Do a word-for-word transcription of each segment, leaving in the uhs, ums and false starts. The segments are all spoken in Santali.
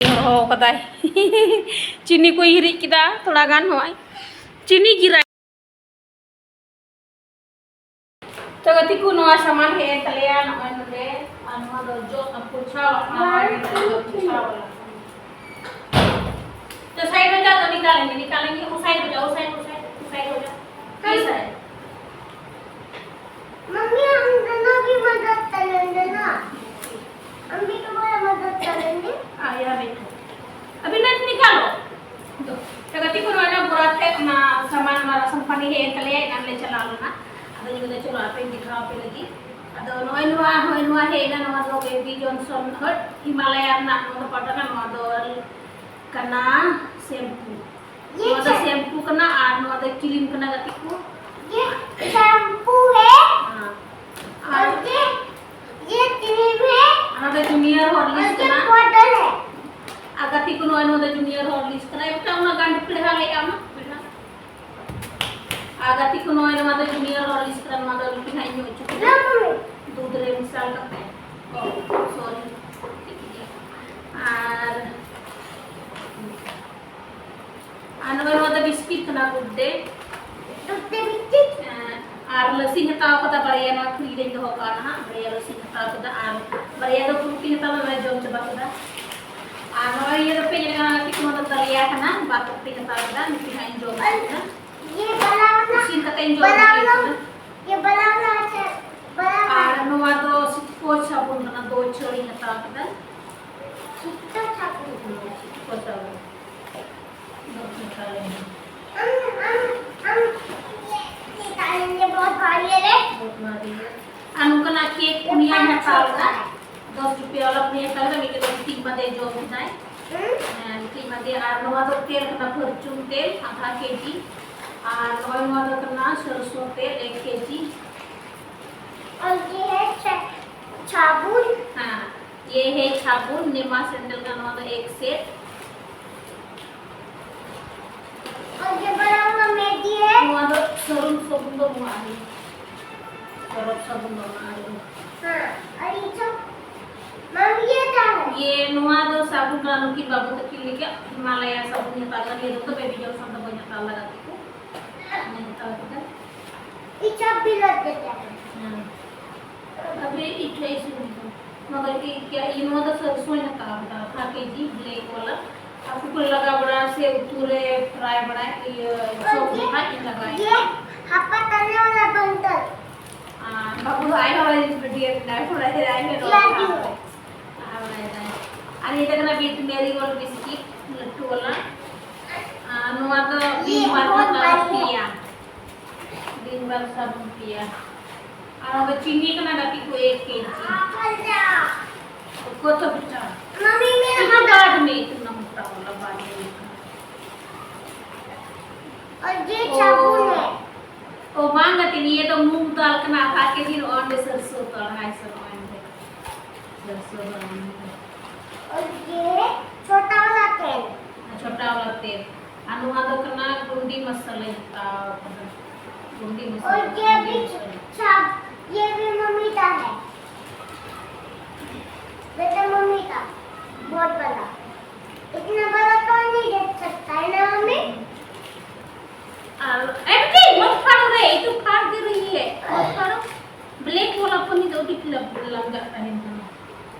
ᱦᱚᱨᱦᱚ ᱠᱟᱫᱟᱭ᱾ ᱪᱤᱱᱤ ᱠᱚᱭ ᱦᱤᱨᱤᱡ ᱠᱮᱫᱟ ᱛᱷᱚᱲᱟ ᱜᱟᱱ, ᱱᱚᱜᱼᱚᱭ ᱪᱤᱱᱤ ᱜᱤᱨᱟᱭ᱾ ᱛᱚ ᱜᱟᱛᱮ ᱠᱚ, ᱱᱚᱣᱟ ᱥᱟᱢᱟᱱ ᱦᱮᱡ ᱮᱱ ᱛᱟᱞᱮᱭᱟ ᱱᱚᱜᱼᱚᱭ ᱱᱚᱰᱮ, ᱟᱨ ᱱᱚᱣᱟ ᱫᱚ ᱡᱚᱜ ᱟᱨ ᱯᱳᱪᱷᱟᱣ ᱟᱜ ᱠᱟᱱᱟ, ᱱᱚᱣᱟ ᱜᱮ ᱛᱟᱞᱮ ᱫᱚ ᱯᱳᱪᱷᱟᱣ ᱟᱜ ᱠᱟᱱᱟ᱾ ᱛᱚ side ᱦᱚ ᱡᱟ, ᱛᱚ ᱱᱤᱠᱟᱞᱮᱸᱜᱮ, ᱱᱤᱠᱟᱞᱮᱸᱜᱮ, ᱩᱥᱟᱭ ᱦᱚ ᱡᱟ, ᱩᱥᱟᱭ, ᱩᱥᱟᱭ, ᱩᱥᱟᱭ ᱦᱚ ᱡᱟ। कैसा है? मम्मी, हम दोनों भी मदद कर लेंगे ना। हम भी तुम्हारा मदद कर लेंगे। हाँ, यहाँ बैठो। अभी नट निकालो। ᱫᱚ, ᱛᱚ ᱜᱟᱛᱮ ᱠᱚ, ᱱᱚᱜᱼᱚᱭ ᱱᱟ ᱵᱚᱨᱟᱛ ᱛᱮ ᱚᱱᱟ ᱥᱟᱢᱟᱱ, ᱚᱱᱟ ᱨᱟᱥᱚᱱ ᱯᱟᱱᱤ ᱦᱮᱡ ᱮᱱ ᱛᱟᱞᱮᱭᱟ, ᱮᱱᱟᱝ ᱞᱮ ᱪᱟᱞᱟᱣ ᱞᱮᱱᱟ᱾ ᱟᱫᱚ ᱤᱧ ᱫᱚ ᱪᱚᱞᱚ ᱟᱯᱮᱧ ᱫᱮᱠᱷᱟᱣ ᱟᱯᱮ ᱞᱟᱹᱜᱤᱫ᱾ ᱟᱫᱚ ᱱᱚᱜᱼᱚᱭ ᱱᱚᱣᱟ, ᱦᱳᱭ ᱱᱚᱣᱟ ᱦᱮᱡ ᱮᱱᱟ, ᱱᱚᱣᱟ ᱫᱚ ᱵᱮᱵᱤ ᱡᱚᱱᱥᱚᱱ, ᱦᱳᱭ, ᱦᱤᱢᱟᱞᱟᱭᱟ ᱨᱮᱱᱟᱜ ᱱᱚᱣᱟ ᱫᱚ ᱯᱟᱣᱰᱟᱨ ᱠᱟᱱᱟ, ᱱᱚᱣᱟ ᱫᱚ ᱠᱟᱱᱟ ᱥᱮᱢᱯᱩ᱾ ᱱᱚᱣᱟ ᱫᱚ ᱥᱮᱢᱯᱩ ᱠᱟᱱᱟ ᱟᱨ ᱱᱚᱣᱟ ᱫᱚ ᱠᱨᱤᱢ ᱠᱟᱱᱟ ᱜᱟᱛᱮ ᱠᱚ᱾ ये शैम्पू है। ᱦᱮᱸ। और ये, ये क्रीम है। ᱚᱱᱟ ᱫᱚ ᱡᱩᱱᱤᱭᱟᱨ ᱦᱚᱨᱞᱤᱠᱥ ᱠᱟᱱᱟ। पाउडर है। ᱟᱨ ᱜᱟᱛᱮ ᱠᱚ, ᱱᱚᱜᱼᱚᱭ ᱱᱚᱣᱟ ᱫᱚ ᱡᱩᱱᱤᱭᱟᱨ ᱦᱚᱨᱞᱤᱠᱥ ᱠᱟᱱᱟ᱾ ᱮᱠᱴᱟ ᱚᱱᱟ ᱜᱟᱱᱰ ᱯᱤᱲᱦᱟ ᱞᱮ ᱮᱢᱟ, ᱯᱤᱲᱦᱟ᱾ ᱟᱨ ᱜᱟᱛᱮ ᱠᱚ, ᱱᱚᱜᱼᱚᱭ ᱱᱚᱣᱟ ᱫᱚ ᱡᱩᱱᱤᱭᱟᱨ ᱦᱚᱨᱞᱤᱠᱥ ᱠᱟᱱᱟ, ᱱᱚᱣᱟ ᱫᱚ ᱞᱩᱠᱤ ᱦᱟᱸᱜ ᱤᱧ ᱧᱩ ᱦᱚᱪᱚ ᱠᱮᱫᱟ। ᱫᱩᱫᱷ ᱨᱮ ᱢᱮᱥᱟᱞ ᱠᱟᱛᱮ᱾ ᱚ, ᱥᱚᱨᱤ᱾ ᱟᱨ, ᱟᱨ ᱱᱚᱜᱼᱚᱭ ᱱᱚᱣᱟ ᱫᱚ ᱵᱤᱥᱠᱤᱴ ᱠᱟᱱᱟ, ᱜᱩᱰ ᱰᱮ᱾ ᱜᱩᱰ ᱰᱮ ᱵᱤᱥᱠᱤᱴ? ᱦᱮᱸ, ᱟᱨ ᱞᱟᱹᱥᱤᱧ ᱦᱟᱛᱟᱣ ᱠᱟᱫᱟ ᱵᱟᱨᱭᱟ, ᱱᱚᱣᱟ ᱯᱷᱨᱤᱡᱽ ᱨᱮᱧ ᱫᱚᱦᱚ ᱠᱟᱜᱼᱟ ᱱᱟᱦᱟᱜ, ᱵᱟᱨᱭᱟ ᱞᱟᱹᱥᱤᱧ ᱦᱟᱛᱟᱣ ᱠᱟᱫᱟ, ᱟᱨ ᱵᱟᱨᱭᱟ ᱫᱚ ᱯᱷᱨᱩᱴᱤᱧ ᱦᱟᱛᱟᱣ ᱞᱮᱫᱟ, ᱡᱚᱢ ᱪᱟᱵᱟ ᱠᱮᱫᱟ᱾ ᱟᱨ ᱱᱚᱜᱼᱚᱭ ᱤᱭᱟᱹ ᱫᱚᱯᱮ ᱧᱮᱞ ᱠᱟᱱᱟ, ᱱᱚᱣᱟ ᱫᱚ ᱫᱟᱞᱤᱭᱟ ᱠᱟᱱᱟ, ᱵᱟᱨ ᱯᱷᱩᱴᱤᱧ ᱦᱟᱛᱟᱣ ᱠᱮᱫᱟ, ᱢᱤᱫᱴᱤᱡ ᱦᱟᱸᱜ ᱤᱧ ᱡᱚᱢ ᱠᱮᱫᱟ᱾ ये बड़ा वाला, ᱤᱥᱤᱱ ᱠᱟᱛᱮ ᱤᱧ ᱡᱚᱢ ᱵᱟᱞᱟ ᱠᱮᱫᱟ᱾ ᱵᱟᱞᱟ, ये बड़ा वाला अच्छा, बड़ा वाला। ᱟᱨ ᱱᱚᱣᱟ ᱫᱚ ᱥᱤᱛᱠᱚ ᱥᱟᱵᱚᱱ ᱠᱟᱱᱟ, ᱫᱚ ᱪᱷᱟᱹᱲᱤᱧ ᱦᱟᱛᱟᱣ ᱠᱮᱫᱟ᱾ ᱥᱤᱛᱠᱚ ᱥᱟᱵᱚᱱ᱾ ᱦᱩᱸ, ᱥᱤᱛᱠᱚ ᱥᱟᱵᱚᱱ᱾ ᱫᱚ ᱪᱷᱟᱹᱲᱤᱧ ᱦᱟᱛᱟᱣ ᱞᱮᱫᱟ᱾ ᱟᱢ, ᱟᱢ, ᱟᱢ, ये, ये डालेंगे बहुत भारी है रे। बहुत भारी है। ᱟᱨ ᱱᱚᱝᱠᱟᱱᱟᱜ ᱠᱮᱠ ᱯᱩᱱᱭᱟᱹᱧ ᱦᱟᱛᱟᱣ ᱞᱮᱫᱟ᱾ ᱫᱚᱥ ᱨᱩᱯᱤᱭᱟ ᱵᱟᱞᱟ ᱯᱩᱱᱭᱟᱹ ᱦᱟᱛᱟᱣ ᱞᱮᱫᱟ, ᱢᱤᱫᱴᱮᱡ ᱫᱚ ᱛᱤᱠᱤᱱ ᱢᱟᱫᱮ ᱡᱚᱢ ᱠᱮᱫᱟᱭ᱾ ᱦᱩᱸ? ᱦᱮᱸ, ᱛᱤᱠᱤᱱ ᱢᱟᱫᱮ᱾ ᱟᱨ ᱱᱚᱣᱟ ᱫᱚ ᱛᱮᱞ ᱠᱟᱱᱟ, ᱯᱷᱚᱨᱪᱩᱱ ᱛᱮᱞ, ᱟᱫᱷᱟ ᱠᱮᱡᱤ᱾ ᱟᱨ ᱱᱚᱜᱼᱚᱭ ᱱᱚᱣᱟ ᱫᱚ ᱠᱟᱱᱟ ᱥᱚᱨᱥᱚ ᱛᱮᱞ, ᱮᱠ ᱠᱮᱡᱤ᱾ और ये है सा-, साबुन। हाँ, ये है साबुन, निरमा सैंडल का, ᱱᱚᱣᱟ ᱫᱚ ᱮᱠ ᱥᱮᱴ᱾ और ये बड़ा वाला मैगी है। ᱱᱚᱣᱟ ᱫᱚ ᱥᱟᱹᱨᱩᱢ ᱥᱟᱵᱚᱱ ᱫᱚ ᱱᱚᱣᱟ ᱟᱹᱰᱤ, ᱥᱚᱨᱚᱯ ᱥᱟᱵᱚᱱ ᱫᱚ ᱱᱚᱣᱟ ᱟᱹᱰᱤ᱾ हाँ, और ये सब मम्मी, ये क्या है? ये ᱱᱚᱣᱟ ᱫᱚ ᱥᱟᱵᱚᱱ ᱠᱟᱱᱟ, ᱱᱩᱠᱤᱱ ᱵᱟᱹᱵᱩ ᱛᱟᱹᱠᱤᱱ ᱞᱟᱹᱜᱤᱫ ᱦᱤᱢᱟᱞᱟᱭᱟ ᱥᱟᱵᱚᱱ ᱦᱟᱛᱟᱣ ᱞᱟᱹᱜᱤᱫ᱾ ᱱᱤᱭᱟᱹ ᱫᱚ ᱵᱮᱵᱤ ᱡᱚᱱᱥᱚᱱ ᱫᱚ ᱵᱟᱹᱧ ᱦᱟᱛᱟᱣ ᱞᱟᱜᱟ ᱛᱟᱠᱚ᱾ ᱚᱱᱟᱧ ᱦᱟᱛᱟᱣ ᱠᱮᱫᱟ᱾ ये सब भी रख देते हैं। हाँ। अबे, इठे इसे नहीं दो। मगर ये क्या, ये ᱱᱚᱣᱟ ᱫᱚ ᱥᱚᱨᱥᱚᱧ ᱦᱟᱛᱟᱣ ᱠᱮᱫᱟ, ᱟᱫᱷᱟ ᱠᱮᱡᱤ black ᱣᱟᱞᱟ᱾ ᱟᱨ ᱩᱛᱩ ᱠᱚᱨᱮ ᱞᱟᱜᱟᱣ ᱵᱟᱲᱟ ᱥᱮ ᱩᱛᱩ ᱨᱮ fry ᱵᱟᱲᱟ, ᱤᱭᱟᱹ, ᱥᱚᱵ ᱡᱚᱠᱷᱟᱡ ᱤᱧ ᱞᱟᱜᱟᱣᱟ᱾ ये हापा तलने वाला बंडल। ᱟᱨ ᱵᱟᱹᱵᱩ ᱫᱚ ᱟᱭᱳ ᱦᱚᱲ ᱤᱧ video ᱵᱮᱱᱟᱣ ᱠᱚᱨᱟ ᱦᱮ, ᱟᱭᱳ ᱦᱚᱲ ᱞᱟᱹᱜᱤᱫ᱾ ᱟᱨ ᱱᱤᱭᱟᱹ ᱫᱚ ᱠᱟᱱᱟ ᱵᱤᱫ ᱢᱮᱨᱤ ᱜᱳᱞᱰ ᱵᱤᱥᱠᱤᱴ, ᱞᱟᱹᱴᱩ ᱣᱟᱞᱟ᱾ ᱟᱨ ᱱᱚᱣᱟ ᱫᱚ ᱵᱤᱢ ᱵᱟᱨ ᱠᱷᱟᱛᱟ ᱯᱮᱭᱟ᱾ ᱵᱤᱢ ᱵᱟᱨ ᱥᱟᱵᱚᱱ ᱯᱮᱭᱟ᱾ ᱟᱨ ᱱᱚᱣᱟ ᱫᱚ ᱪᱤᱱᱤ ᱠᱟᱱᱟ ᱜᱟᱛᱮ ᱠᱚ, ᱮᱠ ᱠᱮᱡᱤ᱾ ᱠᱚᱛᱚ ᱵᱮᱴᱟ? मम्मी, मेरा इतना बाद में, इतना मोटा वाला बाद में। और ये ओ। साबुन है। ओ, ᱵᱟᱝ ᱜᱟᱛᱮ, ᱱᱤᱭᱟᱹ ᱫᱚ ᱢᱩᱜᱽ ᱫᱟᱞ ᱠᱟᱱᱟ, ᱟᱫᱷᱟ ᱠᱮᱡᱤ ᱱᱚᱜᱼᱚᱭ ᱚᱸᱰᱮ ᱥᱟᱨᱥᱚ ᱫᱚ ᱟᱲᱟᱭ ᱥᱚ ᱱᱚᱜᱼᱚᱭ ᱚᱸᱰᱮ᱾ ᱥᱟᱨᱥᱚ ᱫᱚ ᱚᱸᱰᱮ᱾ और ये छोटा वाला तेल। ᱪᱷᱳᱴᱟ ᱣᱟᱞᱟ ᱛᱮᱞ᱾ ᱟᱨ ᱱᱚᱣᱟ ᱫᱚ ᱠᱟᱱᱟ ᱜᱩᱱᱰᱤ ᱢᱟᱥᱟᱞᱟᱧ ᱦᱟᱛᱟᱣ ᱠᱟᱫᱟ᱾ ᱜᱩᱱᱰᱤ ᱢᱟᱥᱟᱞᱟ, और ये ᱜᱩᱱᱰᱤ भी ᱢᱟᱥᱟᱞᱟ। सब, ये भी मम्मी का है। बेटा, मम्मी का, बहुत बड़ा। इतना बड़ा तो नहीं दे सकता है ना मम्मी? ᱟᱨ, ᱮ ᱵᱤᱴᱤ, ᱢᱚᱛ ᱯᱷᱟᱲ ᱨᱮ, ᱤᱛᱩ ᱯᱷᱟᱲ ᱜᱮ ᱨᱮᱦᱤ ᱦᱮ, ᱢᱚᱛ ᱯᱷᱟᱲ᱾ Black ᱣᱟᱞᱟ ᱯᱚᱱᱤ ᱫᱚ ᱟᱹᱰᱤ ᱞᱟᱜᱟᱜ ᱛᱟᱦᱮᱱ ᱠᱟᱱᱟ᱾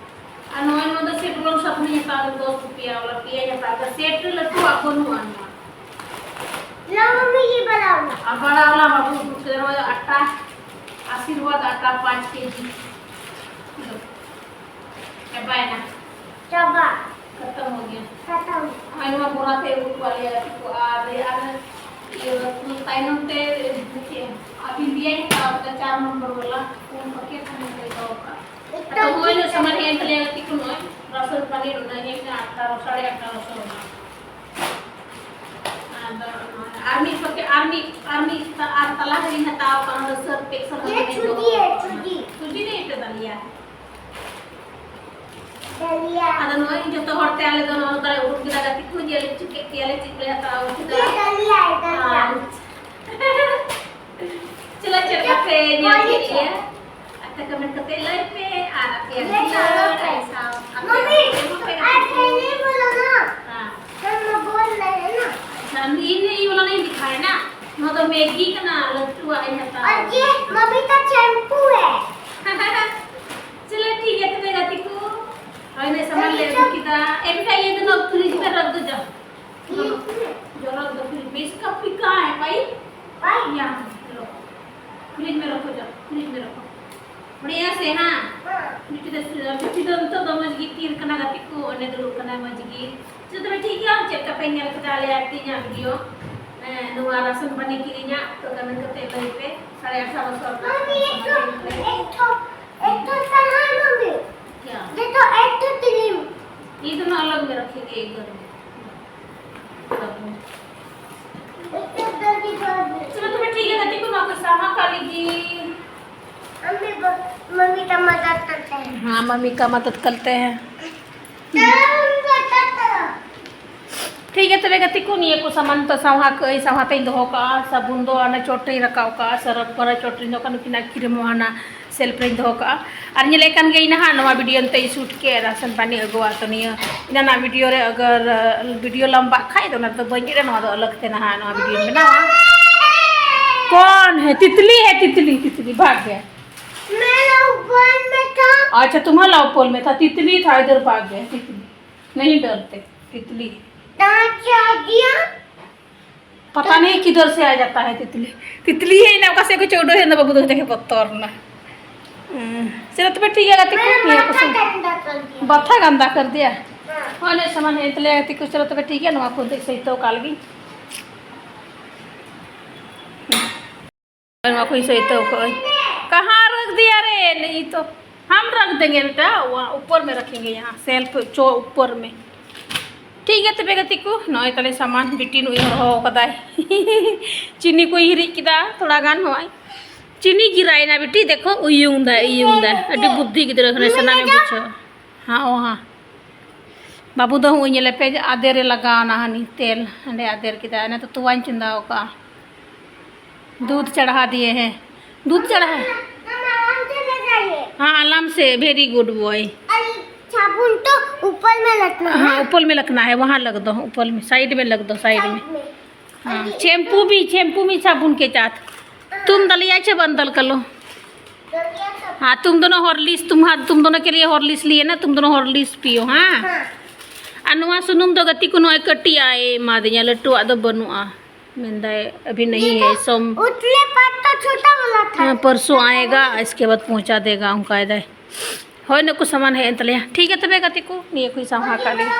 ᱟᱨ ᱱᱚᱜᱼᱚᱭ ᱱᱚᱣᱟ ᱫᱚ ᱥᱮᱯᱷᱨᱚᱱ ᱥᱟᱵᱚᱱᱤᱧ ᱦᱟᱛᱟᱣ ᱫᱟ, ᱫᱚᱥ ᱨᱩᱯᱤᱭᱟ ᱣᱟᱞᱟ, ᱯᱮᱭᱟᱧ ᱦᱟᱛᱟᱣ ᱫᱟ, set ᱨᱮ ᱞᱟᱹᱴᱩᱣᱟᱜ ᱵᱟᱹᱱᱩᱜᱼᱟ ᱱᱚᱣᱟ᱾ ᱞᱟᱣ ᱢᱟᱢᱤ, ᱭᱮ ᱵᱟᱲᱟ ᱣᱟᱞᱟ᱾ ᱟᱨ ᱵᱟᱲᱟ ᱣᱟᱞᱟ ᱵᱟᱹᱵᱩ ᱫᱩᱥᱨᱟ ᱱᱚᱣᱟ ᱫᱚ ᱟᱴᱟ, ᱟᱥᱤᱨᱵᱟᱫᱽ ᱟᱴᱟ ᱯᱟᱸᱪ ᱠᱮᱡᱤ᱾ ᱪᱟᱵᱟᱭᱮᱱᱟ᱾ ᱪᱟᱵᱟ᱾ ᱠᱷᱟᱛᱟᱢ ᱦᱳ ᱜᱮᱭᱟ᱾ ᱠᱷᱟᱛᱟᱢ᱾ ᱟᱨ ᱱᱚᱣᱟ ᱵᱚᱨᱟ ᱛᱮ ᱩᱰᱩᱠ ᱠᱚᱣᱟ ᱞᱮ ᱟᱨ, ᱟᱨ ᱤᱭᱟᱹ, ᱛᱟᱭᱱᱚᱢ ᱛᱮ ᱪᱮᱫ, ᱟᱹᱵᱤᱱ ᱫᱤᱭᱟᱧ ᱦᱟᱛᱟᱣ ᱠᱟᱫᱟ, ᱪᱟᱨ ᱱᱚᱢᱵᱚᱨ ᱵᱟᱞᱟ, ᱯᱩᱱ packet ᱦᱟᱱᱮ ᱞᱮ ᱫᱚᱦᱚ ᱠᱟᱜᱼᱟ᱾ ᱟᱫᱚ ᱦᱳᱭ ᱱᱩᱭ ᱥᱟᱢᱟᱱ ᱦᱮᱡ ᱮᱱ ᱛᱟᱞᱮᱭᱟ ᱜᱟᱛᱮ ᱠᱚ, ᱱᱚᱜᱼᱚᱭ ᱨᱟᱥᱚᱱ ᱯᱟᱱᱤ ᱱᱚᱰᱮ ᱦᱮᱡ ᱮᱱᱟ, ᱟᱴᱴᱟ, ᱥᱟᱲᱮ ᱟᱴᱴᱟ ᱨᱟᱥᱚᱱ ᱨᱮᱱᱟᱜ᱾ ᱟᱫᱚ ᱟᱨ ᱢᱤᱫ packet, ᱟᱨ ᱢᱤᱫ, ᱟᱨ ᱢᱤᱫ, ᱟᱨ ᱛᱟᱞᱟ ᱨᱮᱞᱤᱧ ᱦᱟᱛᱟᱣ ᱠᱟᱜᱼᱟ, ᱚᱱᱟ ᱫᱚ ᱥᱟᱹᱨ ᱯᱮᱠ ᱥᱟᱞᱟᱜ ᱭᱮ ᱜᱮ ᱪᱷᱩᱡᱤ ᱫᱚᱦᱚ ᱦᱮ, ᱠᱟᱜᱼᱟ᱾ ᱪᱷᱩᱡᱤ᱾ ᱪᱷᱩᱡᱤ ᱱᱤᱭ ᱯᱮ ᱫᱟᱞᱤᱭᱟ᱾ ᱫᱟᱞᱤᱭᱟ᱾ ᱟᱫᱚ ᱱᱚᱜᱼᱚᱭ ᱡᱚᱛᱚ ᱦᱚᱲ ᱛᱮ ᱟᱞᱮ ᱫᱚ ᱱᱚᱣᱟ ᱫᱚᱞᱮ ᱩᱰᱩᱠ ᱠᱮᱫᱟ, ᱜᱟᱛᱮ ᱠᱚ ᱧᱮᱞ ᱦᱚᱪᱚ ᱠᱮᱫ ᱯᱮᱭᱟᱞᱮ ᱪᱮᱫ ᱞᱮ ᱦᱟᱛᱟᱣ ᱠᱮᱫᱟ᱾ ᱭᱮ ᱫᱟᱞᱤᱭᱟ, ᱫᱟᱞᱤᱭᱟ᱾ ᱟᱨ ᱪᱮᱫ ᱞᱮ ᱪᱮᱫ ᱠᱟᱛᱮ ᱧᱮᱞ ᱠᱮᱫ ᱯᱮᱭᱟ᱾ कमेंट करते ᱞᱟᱹᱭ ᱯᱮ ᱟᱨ ᱟᱯᱮᱭᱟᱜ ᱫᱩᱞᱟᱹᱲ ᱟᱨ ᱥᱟᱶ ᱟᱯᱮᱭᱟᱜ ᱢᱚᱢᱤ, ᱮᱢᱟ ᱯᱮ ᱟᱨ ᱠᱟᱛᱮ ᱠᱷᱮᱞ ᱵᱚᱞᱚ ᱱᱟ᱾ ᱦᱮᱸ᱾ ᱛᱚ ᱢᱟ ᱵᱚᱞ ᱞᱮ ᱱᱟ᱾ ᱟᱪᱪᱷᱟ, ᱤᱧ ᱤᱧ ᱵᱚᱞᱚ ᱱᱟᱧ ᱫᱤᱠᱷᱟᱭ ᱱᱟ᱾ ᱱᱚᱣᱟ ᱫᱚ ᱢᱮᱜᱤ ᱠᱟᱱᱟ, ᱞᱟᱹᱴᱩᱣᱟᱜ ᱤᱧ ᱦᱟᱛᱟᱣ ᱟᱨ ᱡᱮ ᱠᱟᱫᱟ᱾ ᱢᱚᱢᱤ ᱠᱟ ᱪᱮᱢᱯᱩ ᱦᱮ᱾ ᱪᱚᱞᱚ ᱴᱷᱤᱠ ᱜᱮᱭᱟ ᱛᱚᱵᱮ ᱜᱟᱛᱮ ᱠᱚ᱾ ᱦᱳᱭ ᱱᱮ ᱥᱟᱢᱟᱱ ᱞᱮ ᱟᱹᱜᱩ ᱠᱮᱫᱟ᱾ ᱮᱢ ᱠᱟ ᱤᱭᱟᱹ ᱫᱚ ᱱᱚᱣᱟ ᱯᱷᱨᱤᱡ ᱨᱮ ᱨᱚᱠ ᱫᱚ ᱡᱟ᱾ ᱡᱚᱨᱚ ᱫᱚ ᱯᱷᱨᱤᱡ ᱵᱮᱥ ᱠᱟ ᱯᱤᱠᱟ ᱦᱮ ᱵᱷᱟᱭ᱾ ᱵᱷᱟᱭ ᱭᱟ ᱨᱚᱠ᱾ ᱯᱷᱨᱤᱡ ᱢᱮ ᱨᱚᱠᱷᱚ ᱡᱟ, ᱯᱷᱨᱤᱡ ᱢᱮ ᱨᱚᱠᱷᱚ᱾ ᱵᱟᱲᱤᱭᱟ ᱥᱮ, ᱦᱟᱸ? ᱦᱮᱸ᱾ ᱵᱤᱴᱤ ᱫᱚ, ᱵᱤᱴᱤ ᱫᱚ ᱱᱤᱛᱚᱜ ᱫᱚ ᱢᱚᱡᱽ ᱜᱮ ᱛᱷᱤᱨ ᱠᱟᱱᱟ, ᱜᱟᱛᱮ ᱠᱚ, ᱚᱸᱰᱮ ᱫᱩᱲᱩᱵ ᱠᱟᱱᱟᱭ ᱢᱚᱡᱽ ᱜᱮ᱾ ᱪᱮᱫ ᱛᱚᱵᱮ ᱴᱷᱤᱠ ᱜᱮᱭᱟ, ᱪᱮᱫ ᱞᱮᱠᱟ ᱯᱮ ᱧᱮᱞ ᱠᱮᱫᱟ ᱟᱞᱮᱭᱟᱜ ᱛᱮᱦᱮᱧᱟᱜ ᱵᱷᱤᱰᱤᱭᱳ? ᱦᱮᱸ, ᱱᱚᱣᱟ ᱨᱟᱥᱚᱱ ᱯᱟᱱᱤ ᱠᱤᱨᱤᱧᱟᱜ, ᱛᱚ ᱠᱟᱹᱢᱤ ᱠᱟᱛᱮ ᱞᱟᱹᱭ ᱯᱮ, ᱥᱟᱲᱮ ᱟᱴᱷᱟᱨᱚ ᱥᱚ ᱨᱮᱱᱟᱜ ᱢᱟᱢᱤ, ᱨᱟᱥᱚᱱ ᱮᱠᱴᱩ, ᱯᱟᱱᱤ ᱞᱟᱹᱭ ᱯᱮ᱾ ᱮᱠᱴᱩ, ᱮᱠᱴᱩ ᱥᱟᱦᱟ ᱢᱟᱢᱤ᱾ ᱠᱭᱟ? ᱡᱚᱛᱚ ᱮᱠᱴᱩ ᱛᱤᱞᱤᱢ᱾ ये दोनों अलग में रखेंगे एक घर में। चलो, तुम्हें ठीक है, गति को वापस आना, काली जी। मम्मी, मम्मी का मदद करते हैं। हाँ, मम्मी का मदद करते हैं। ठीक है, ᱛᱚᱵᱮ ᱜᱟᱛᱮ ᱠᱚ, ᱱᱤᱭᱟᱹ ᱠᱚ ᱥᱟᱢᱟᱱ ᱛᱚ ᱥᱟᱣᱦᱟ ᱠᱟᱹᱡ, ᱥᱟᱣᱦᱟ ᱛᱮᱧ ᱫᱚᱦᱚ ᱠᱟᱜᱼᱟ, ᱥᱟᱵᱩᱱ ᱫᱚ ᱚᱱᱟ ᱪᱚᱴ ᱨᱮᱧ ᱨᱟᱠᱟᱵ ᱠᱟᱜᱼᱟ, ᱥᱟᱨᱯ ᱠᱚᱨᱮ ᱪᱚᱴ ᱨᱮᱧ ᱫᱚᱦᱚ ᱠᱟᱜᱼᱟ, ᱱᱩᱠᱤᱱᱟᱜ ᱠᱨᱤᱢ ᱦᱚᱸ ᱦᱟᱱᱟ ᱥᱮᱞᱯ ᱨᱮᱧ ᱫᱚᱦᱚ ᱠᱟᱜᱼᱟ᱾ ᱟᱨ ᱧᱮᱞᱮᱫ ᱠᱟᱱ ᱜᱮᱭᱟ ᱱᱟᱦᱟᱜ, ᱱᱚᱣᱟ ᱵᱷᱤᱰᱤᱭᱳ ᱱᱤᱛᱚᱜ ᱤᱧ ᱥᱩᱴ ᱠᱮᱫ, ᱨᱟᱥᱚᱱ ᱯᱟᱱᱤ ᱟᱹᱜᱩᱣᱟᱜ ᱛᱚ ᱱᱤᱭᱟᱹ ᱮᱱᱟᱱᱟᱜ ᱵᱷᱤᱰᱤᱭᱳ ᱨᱮ ᱟᱜᱟᱨ, ᱟ, ᱵᱷᱤᱰᱤᱭᱳ ᱞᱟᱢᱵᱟᱜ ᱠᱷᱟᱡ ᱫᱚ ᱚᱱᱟ ᱨᱮᱫᱚ ᱵᱟᱹᱧ ᱮᱰᱟ, ᱱᱚᱣᱟ ᱫᱚ ᱟᱞᱟᱜᱽ ᱛᱮ ᱱᱟᱦᱟᱜ ᱱᱚᱣᱟ ᱵᱷᱤᱰᱤᱭᱳᱧ ᱵᱮᱱᱟᱣᱟ᱾ कौन है? तितली है, तितली, तितली, भाग गया। मेरा ऊपर में था। अच्छा, तुम्हारा ऊपर में था, तितली था, इधर भाग गया, तितली। नहीं डरते, तितली। दांत आ गया। पता नहीं किधर से आ जाता है तितली। तितली है ना, ᱚᱠᱟ ᱥᱮᱫ ᱠᱷᱚᱱ ᱪᱚ ᱩᱰᱟᱹᱣ ᱦᱮᱡ ᱮᱱᱟ, ᱵᱟᱹᱵᱩ ᱫᱚ ᱡᱟᱜᱮ ᱵᱚᱛᱚᱨ ᱱᱟ᱾ ᱦᱩᱸ᱾ चलो, ᱛᱚᱵᱮ ᱴᱷᱤᱠ ᱜᱮᱭᱟ ᱜᱟᱛᱮ ᱠᱚ, ᱢᱮᱨᱟ ᱱᱤᱭᱟᱹ ᱠᱚ ᱢᱟᱛᱷᱟ ᱥᱟᱢ-, ᱜᱟᱱᱫᱟ ᱠᱟᱨ ᱫᱤᱭᱟ᱾ ᱵᱟᱛᱷᱟ ᱜᱟᱱᱫᱟ ᱠᱟᱨ ᱫᱤᱭᱟ? ᱦᱮᱸ᱾ ᱦᱳᱭ, ᱱᱚᱜᱼᱚᱭ ᱥᱟᱢᱟᱱ ᱦᱮᱡ ᱮᱱ ᱛᱟᱞᱮᱭᱟ ᱜᱟᱛᱮ ᱠᱚ, ᱪᱚᱞᱚ ᱛᱚᱵᱮ ᱴᱷᱤᱠ ᱜᱮᱭᱟ, ᱱᱚᱣᱟ ᱠᱚ ᱱᱤᱛᱚᱜ ᱥᱟᱹᱭᱛᱟᱹᱣ ᱠᱟᱜ ᱞᱮᱜᱤᱧ᱾ ᱱᱚᱣᱟ ᱠᱚᱧ ᱥᱟᱹᱭᱛᱟᱹᱣ ᱠᱟᱜᱼᱟᱹᱧ᱾ कहाँ रख दिया रे? नहीं तो हम रख देंगे बेटा, वहाँ ऊपर में रखेंगे, यहाँ सेल्फ चो ऊपर में। ठीक है, ᱛᱚᱵᱮ ᱜᱟᱛᱮ ᱠᱚ, ᱱᱚᱜᱼᱚᱭ ᱛᱟᱞᱮ ᱥᱟᱢᱟᱱ ᱵᱤᱴᱤ ᱱᱩᱭ ᱦᱚᱨᱦᱚ ᱠᱟᱫᱟᱭ᱾ ᱪᱤᱱᱤ ᱠᱚᱭ ᱦᱤᱨᱤᱡ ᱠᱮᱫᱟ ᱛᱷᱚᱲᱟ ᱜᱟᱱ, ᱱᱚᱜᱼᱚᱭ ᱪᱤᱱᱤ ᱜᱤᱨᱟᱭᱮᱱᱟ ᱵᱤᱴᱤ, ᱫᱮᱠᱷᱚ ᱩᱭᱩᱝ ᱫᱟᱭ, ᱩᱭᱩᱝ ᱫᱟᱭ, ᱟᱹᱰᱤ ᱵᱩᱫᱽᱫᱷᱤ ᱜᱤᱫᱽᱨᱟᱹ ᱠᱟᱱᱟᱭ, ᱥᱟᱱᱟᱢᱮ ᱵᱩᱡᱷᱟᱹᱣᱟ᱾ ᱦᱟᱸ, ᱚ ᱦᱟᱸ᱾ ᱵᱟᱹᱵᱩ ᱫᱚ ᱦᱚᱸᱜᱼᱚᱭ ᱧᱮᱞᱮ ᱯᱮ, ᱟᱫᱮᱨ ᱨᱮ ᱞᱟᱜᱟᱣ ᱮᱱᱟ, ᱦᱟᱹᱱᱤ ᱛᱮᱞ ᱦᱟᱸᱰᱮ ᱟᱫᱮᱨ ᱠᱮᱫᱟ᱾ ᱚᱱᱟ ᱛᱚ ᱛᱚᱣᱟᱧ ᱪᱚᱸᱫᱟ ᱟᱠᱟᱫᱼᱟ, ᱫᱩᱫᱷ ᱪᱟᱲᱦᱟ ᱫᱤᱭᱮ ᱦᱮᱸ, ᱫᱩᱫᱷ ᱪᱟᱲᱦᱟ᱾ हाँ, आराम से, very good boy। अरे, साबुन तो ऊपर में रखना है। हाँ, ऊपर में रखना है, वहाँ रख दो, ऊपर में, साइड में रख दो, साइड में। में। हाँ, शैम्पू भी, शैम्पू भी साबुन के साथ। तुम दलिया छे बंदल कर लो। गलिया सब। हाँ, तुम दोनों हॉर्लिक्स, तुम, हाँ, तुम दोनों के लिए हॉर्लिक्स लिए ना, तुम दोनों हॉर्लिक्स पियो, हाँ। हाँ। ᱟᱨ ᱱᱚᱣᱟ ᱥᱩᱱᱩᱢ ᱫᱚ ᱜᱟᱛᱮ ᱠᱚ ᱱᱚᱜᱼᱚᱭ ᱠᱟᱹᱴᱤᱡ ᱟᱜ ᱮ ᱮᱢᱟᱫᱤᱧᱟ, ᱞᱟᱹᱴᱩᱣᱟᱜ ᱫᱚ ᱵᱟᱹᱱᱩᱜᱼᱟ᱾ ᱢᱮᱱᱫᱟᱭ ᱟᱵᱷᱤ ᱱᱟᱦᱤ ᱦᱮ, ᱥᱚᱢ उतले पर तो छोटा वाला था। हाँ, परसों आएगा, इसके बाद पहुंचा देगा, ᱚᱱᱠᱟᱭ ᱫᱟᱭ᱾ ᱦᱳᱭ, ᱱᱩᱠᱩ ᱥᱟᱢᱟᱱ ᱦᱮᱡ ᱮᱱ ᱛᱟᱞᱮᱭᱟ᱾ ᱴᱷᱤᱠ ᱜᱮᱭᱟ ᱛᱚᱵᱮ ᱜᱟᱛᱮ ᱠᱚ, ᱱᱤᱭᱟᱹ ᱠᱚᱧ ᱥᱟᱢᱦᱟ ᱠᱟᱜ ᱞᱮᱜᱮ᱾